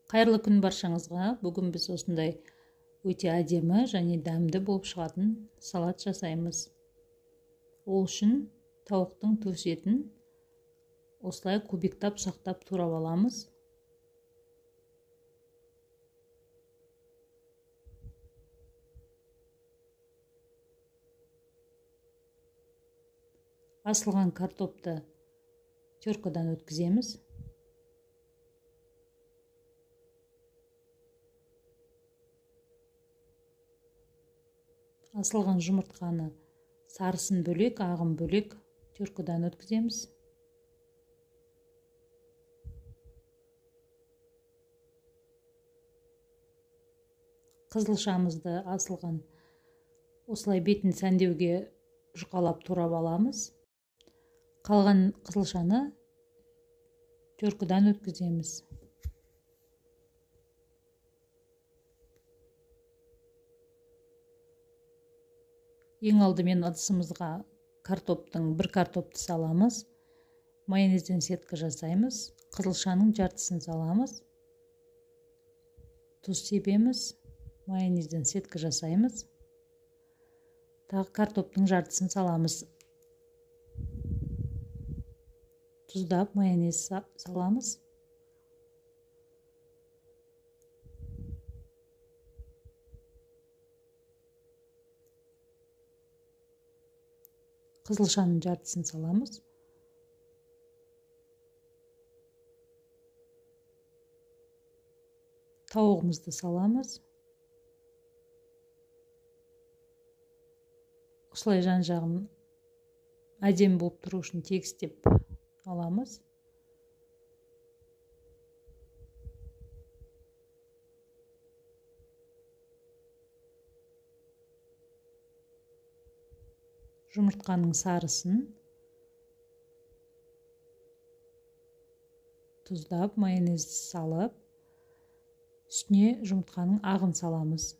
Қайырлы күн баршаңызға. Бүгін біз осындай өте әдемі және дәмді болып шығатын салат жасаймыз. Ол үшін тауықтың төс етін осылай кубиктап ұсақтап турап аламыз. Асылған картопты теркадан өткіземіз. Асылған жұмыртқаны сарысын бөлек, ағын бөлек теркадан өткіземіз. Қызылшамызды асылған осылай бетін сәндеуге жұқалап турап аламыз. Қалған қызылшаны теркадан өткіземіз. Ең алдымен ыдысымызға картоптың бір картопты саламыз. Майонезден сетка жасаймыз. Қызылшаның жартысын саламыз. Тұз себеміз. Майонезден сетка жасаймыз. Тағы картоптың жартысын саламыз. Тұздап майонез саламыз. Қызылшаның жартысын саламыз. Тауығымызды саламыз. Осылай жан-жағын әдемі болып тұру үшін тегістеп аламыз. Жұмыртқаның сарысын тұздап, майонез салып, үстіне жұмыртқаның ағын саламыз.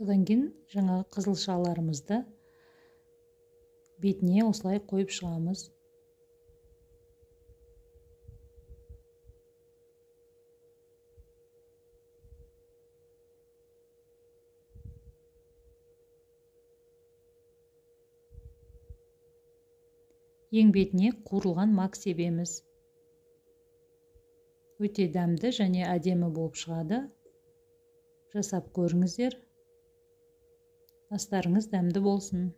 Содан кейін жаңағы қызылшаларымызды бетіне осылай қойып шығамыз. Ең бетіне қуырылған мак себеміз. Өте дәмді және әдемі болып шығады. Жасап көріңіздер. Астарыңыз дәмді болсын.